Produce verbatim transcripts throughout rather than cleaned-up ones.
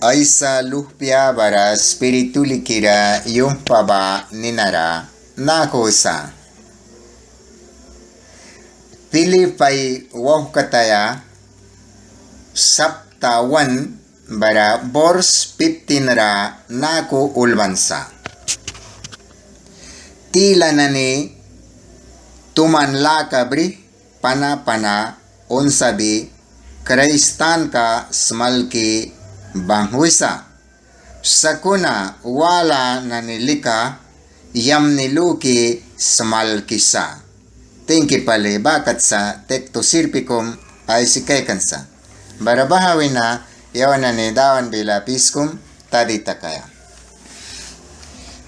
Aisa luhpia bara Spirit Hulikira yumhpa ba ninara naku wisa. Pilipai wauhkataya sapta wan bara bors piptin ra naku ulban sa. Tila nani tuman laka brih pana pana unsabi Kraist tanka smalki banghwisa. Sakuna wala nani lika yamni luki smalkisa. Tingki pali ba kat sa tekst sirpi kum aisi kaikan sa. Bara baha wina yawan nani Dawan bila pis kum tadi takaia.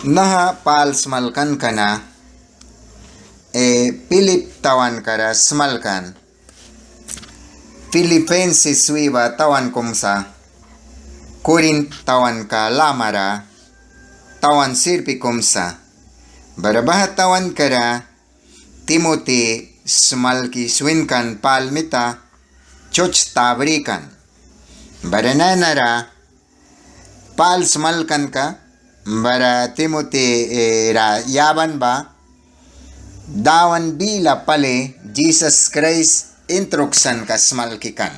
Naha Pâl smalkanka na, eh, Pilip tawanka ra smalkan. Filipenses wi ba tawan kum sa, Korint tawanka lamara tawan sirpi kum sa. Bara baha tawanka ra Timoti smalki swin kan Pâl mita, chuch ta brikan. Bara nanara Pâl smalkanka bara Timoti, eh, ra yaban ba Dawan bila pali Jisas Kraist intruksanka smalki kan.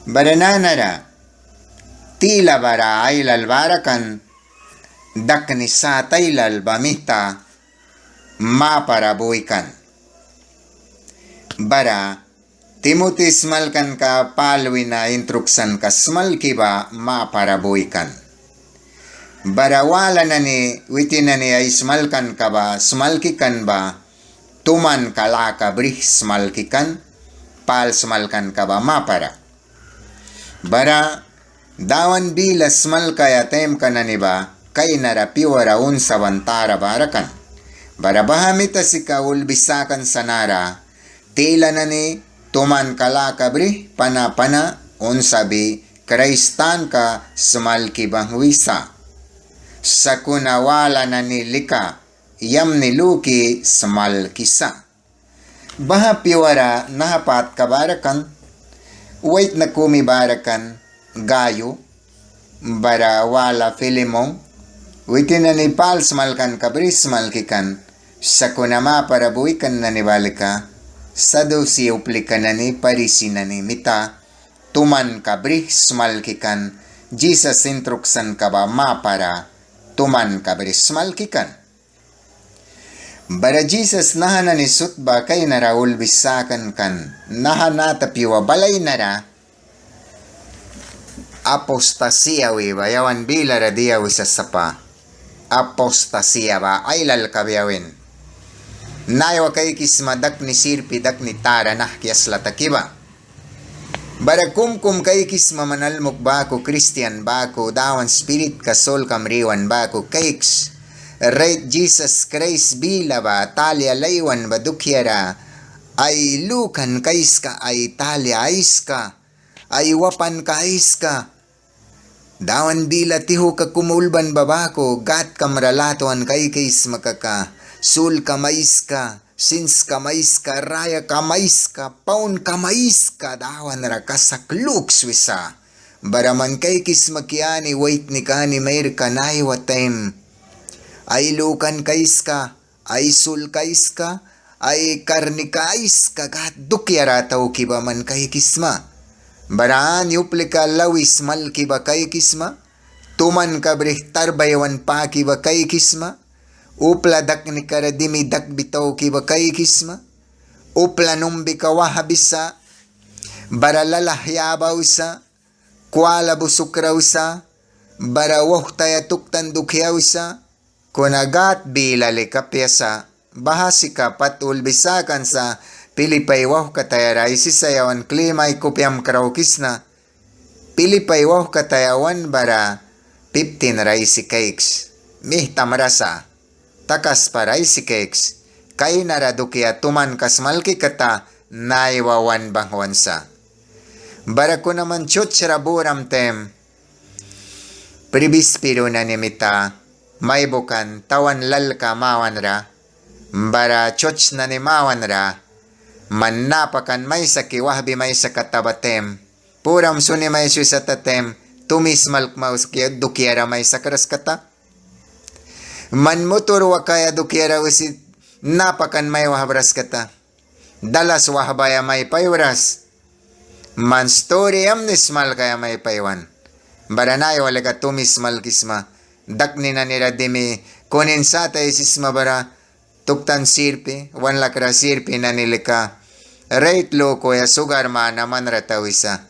Bara nanara tila bara ailal bara kan dakni sat ailal ba mita mapara bui kan. Bara Timoti smalkanka Pâl wina intruksanka smalki ba mapara bui kan. Bara wala nani witin nani ai smalkanka ba smalki kan ba tumanka laka brih smalki kan, Pâl smalkanka ba mapara. Bara Dawan bila smalkaia taimka nani ba kainara pyuara unsaban tara bara kan. Bara baha mita sika ulbi sakan sa nara tila nani tumanka laka brih pana pana unsabi Kraist tanka smalki banghwisa. Sakuna wala nani lika yamni luki smalkisa. Baha pyuara naha patka bara kan, waitna kumi bara kan Gayu, bara wala Filemon, witin nani Pâl smalkanka brih smalki kan, sakuna mapara bui kan nani ba lika Sadusi uplika nani, Parisi nani mita tumanka brih smalki kan, Jisas intruksanka ba mapara tumanka brih smalki kan. Bara Jisas naha nani sut ba kainara ulbi sakan kan, naha nata pyua balainara apostasia wi ba yawan bilara dia wisa sapa. Apostasia ba ailal kabia win. Naiwa kaikisma dakni sirpi dakni tara nahki asla taki ba. Bara kum kum kaikisma man almuk baku, kristian baku, Dawan spiritka sulkam ra iwan baku kaiks. Rait Jisas Kraist bila ba talia laiwan ba dukiara ai lukanka aiska, ai talia aiska, ai wapanka aiska. Dawan bila tihuka kum ulban ba baku, Gâdkam ra latwan kaikaisma kaka, sulkam aiska, sinskam aiska, rayakam aiska, paunkam aiska Dawan ra kasak luks wisa. Bara man kaikisma ki ani waitnika ani mairka naiwa taim ai lukanka aiska, ai sulka aiska, ai karnika aiska Gâd dukiara tauki ba man kaikisma. Bara ani uplika lawi smalki ba kaikisma, tumanka brih tarbaiwan paki ba kaikisma, upla daknikara dimi dakbi tauki ba kaikisma, upla numbika wahbisa, bara lalah yaba wisa, kwala busukra wisa, bara wauhtaya tuktan dukia wisa, kuna Gâd bila lika apia sa. Baha sika pat ulbi sakan sa Pilipai wauhkatayara aisisa yawan kli mai kupiam kraukisna. Pilipai wauhkataya wan bara piptin ra aisi kaiks. Mihtamra sa. Takaspara aisi kaiks. Kainara dukia tumanka smalki kata naiwa wan banghwan sa. Bara kuna man chuchra buram taim, pribispiru nani mita mai bukan tawan lalka mawanra, bara chuch nani mawanra, man napakan maisa ki wahbi maisa kata ba taim, puram suni mai swisata taim, tumi smalkma wisi dukiara mai sakras kata. Man mutur wakaia dukiara wisi napakan mai wahbras kata. Dalas wahbaia mai paiwras. Man sturi yamni smalkaia mai paiwan. Bara naiwa lika tumi smalkisma. Dakni nanira dimi kunin sata aisisma bara tuktan sirpi, wan lakra sirpi nani lika rait lukuya sugar mana manra tauisa.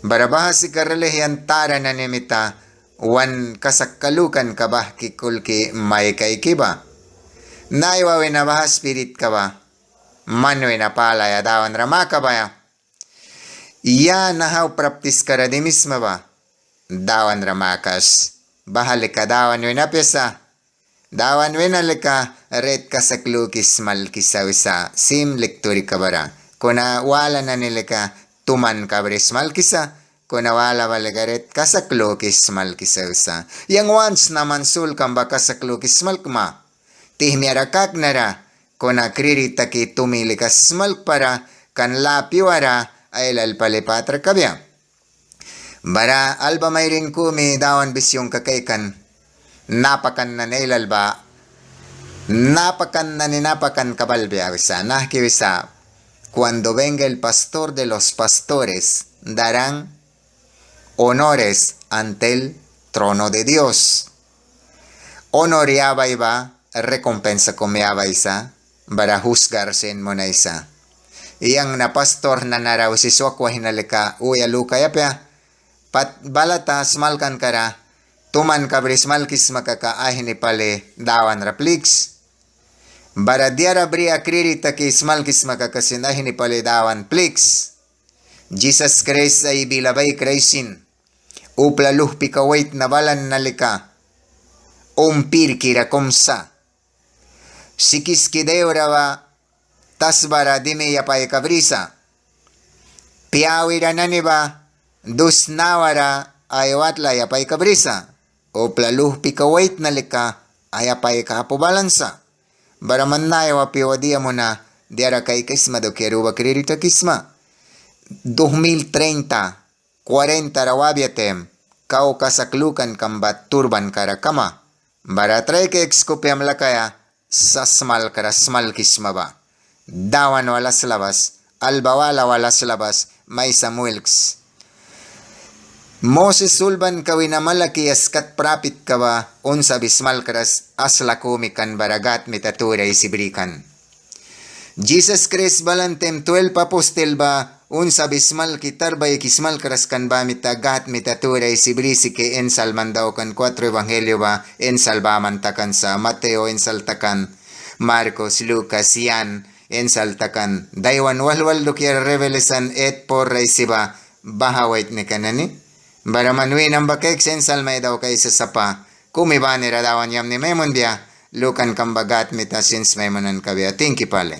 Bara baha sika religian tara nani mita wan kasakka lukanka bahki kulki mai kaiki ba. Naiwa wina baha spiritka ba man wina palaia Dawanra makabaia. Ya nahau praptiskara dimisma ba Dawanra makas. Baha lika Dawan wina apia sa. Dawan wina lika rait kasak luki smalkisa wisa sim lekturika bara. Kuna wala nani lika tumanka bri smalkisa, kuna wala ba lika rait kasak luki smalkisa wisa. Yang want sna man sulkam ba kasak luki smalkma. Tihmiara kaknara, kuna kriri taki tumi lika smalkpara, kan la piuara ailal pali patra kabia. Bara alba mairin kumi Dawan bisyunka kaikan, napakan nani ailal ba, napakan nani napakanka balbia wisa, nahki wisa, cuando venga el pastor de los pastores, darán honores ante el trono de Dios. Honor yabaia ba, recompensa kum yabaia sa, bara juzgar sin munaia sa. Yang na pastor nanara wisi swak waihna lika uya lukaia apia, pat balata smalkankara, tumanka bri smalkisma kaka aihni pali Dawanra pliks. Bara diara bria kriri taki smalkisma kaka sin aihni pali Dawan pliks. Jisas Kraist ai bila baikra aisin. Upla luhpika waitna balan na lika umpirkira kum sa. Sikiski daiwra ba tasbara dimi yapaika brisa. Piawira nani ba dus nawara ai watla yapaika brisa. Upla luhpika waitna lika ai yapaika apu balan sa. Bara man naiwa piua dia muna diara kaikisma dukiara uba kriri takisma. Dos mil treinta, cuarenta ra wabia taim kau kasak lukankam ba turbankara kama. Bara trai kaiks kupiam lakaia sa smalkras smalkisma ba. Dawan wal asla bas, alba wala wal asla bas, maisa muilks. Moses ulbanka wina Malakias kat prapitka ba unsabi smalkras asla kumi kan bara Gâd mita turi aisi bri kan. Jisas Kraist balan taim twelve apostil ba unsabi smalki tarbaiki smalkras kan ba mita Gâd mita turi aisi brisi ki insal man daukan cuatro evangelio ba insal baman takan sa, Mateo insal takan, Marcos, Lucas, Jan insal takan, daiwan walhwal dukiara Revelación eight four ra aisi ba baha waitnika nani. Bara man winam ba kaiks insal mai daukaisa sapa, kumi banira Dawan yamni mai munbia, lukankam ba Gâd mita sins mai munan kabia. Tingki pali.